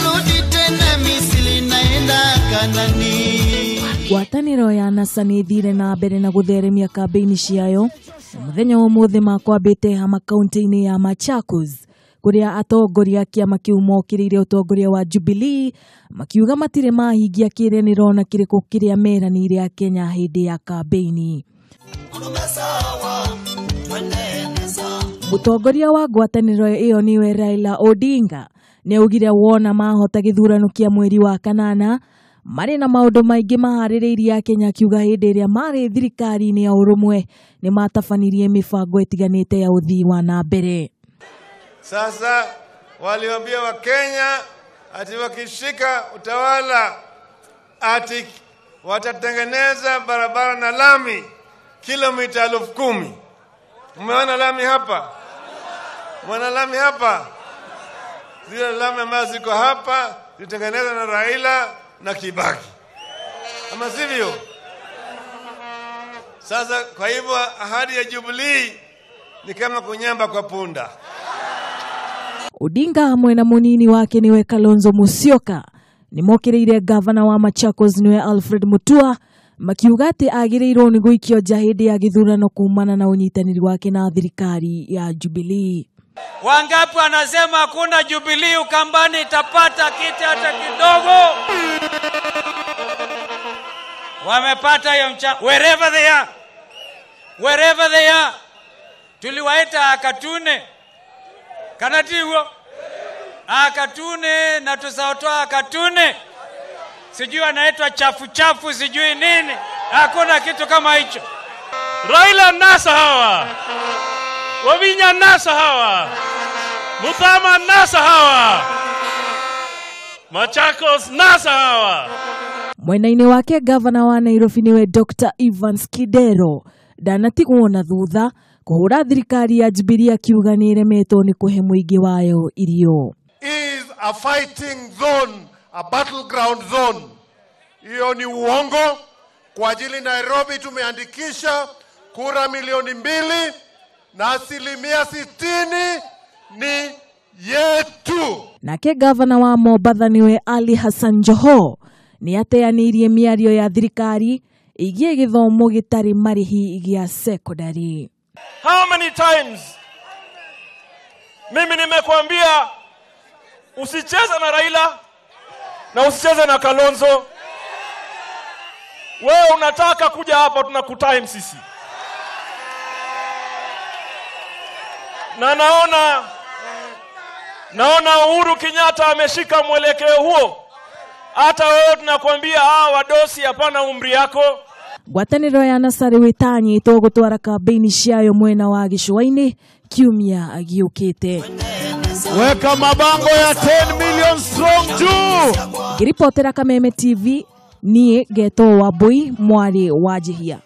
Sitarudi tena Misri, naenda Kanani. Ngwatanĩro ya NASA nĩ ĩthire na mbere na gũtheremia kambĩini ciayo na mũthenya wa ũmũthĩ makwambĩte hama kaunti-inĩ ya Machakos kũrĩa atongoria a kĩama kĩu mokĩrĩire ũtongoria wa Jubilee makiuga matirĩ mahingia kĩĩranĩro ona kĩrĩkũ kĩrĩa meranĩire Akenya hĩndĩ ya kambĩini. Mũtongoria wa ngwatanĩro ĩyo nĩwe Raila Odinga nĩ augire wona mahota gĩthurano kĩa mweri wa kanana marĩ na maũndũ maingĩ maharĩrĩirie Akenya, akiuga hĩndĩ ĩrĩa marĩ thirikari-inĩ ya ũrũmwe nĩ matabanirie mĩbango ĩtiganĩte ya ũthii wa na mbere. Sasa waliambia Wakenya ati wakishika utawala ati watatengeneza barabara na lami kilomita 10,000. Umeona lami hapa? Umeona lami hapa? Zile lami ambazo ziko hapa zitengenezwa na Raila na Kibaki, ama sivyo? Sasa kwa hivyo ahadi ya Jubilee ni kama kunyamba kwa punda. Odinga hamwe na munini wake niwe Kalonzo Musyoka nimokĩrĩire gavana wa Machakos niwe Alfred Mutua makiuga atĩ agĩrĩirwo nĩ gũikio nja hĩndĩ ya gĩthurano kumana na ũnyitanĩri wake na thirikari ya Jubilee. Wangapi wanasema hakuna Jubilee Ukambani itapata kiti hata kidogo? Wamepata hiyo mchana. Wherever they are. Wherever they are. Tuliwaita akatune. Kanatiwo. Akatune na tusaotoa akatune. Sijui anaitwa chafu chafu sijui nini. Hakuna kitu kama hicho. Raila NASA hawa. Wavinya NASA hawa. Muthama NASA hawa. Machakos NASA hawa. Mwena-inĩ wake gavana wa Nairobi niwe Dr. Evans Kidero ndanatigwo na thutha kũhũra thirikari ya Jubilee akiuga nĩ ĩremetwo nĩ kũhe mũingĩ wayo irio. Is a fighting zone, a battleground zone. Hiyo ni uongo. Kwa ajili Nairobi tumeandikisha kura 2 milioni na 60% ni yetu. Nake gavana wa Mombatha niwe Ali Hassan Joho nĩ ateanĩirie mĩario ya thirikari ĩgiĩ gĩthomo gĩtarĩ marĩhi gĩa sekondari. How many times mimi nimekuambia usicheze na Raila na usicheze na Kalonzo. Wewe unataka kuja hapa, tunakutime sisi. Na naona Uhuru Kenyatta ameshika mwelekeo huo. Hata wewe tunakwambia hawa wadosi, hapana umri yako. Ngwatanĩro ya NASA rĩu ĩtanyĩtwo gũtwara kambĩini ciayo mwena wa gĩcũa-inĩ kiumia gĩũkĩte. Weka mabango ya 10 million strong juu. Ngĩribotera Kameme TV, niĩ ngetwo Wambui mwarĩ wa Njihia.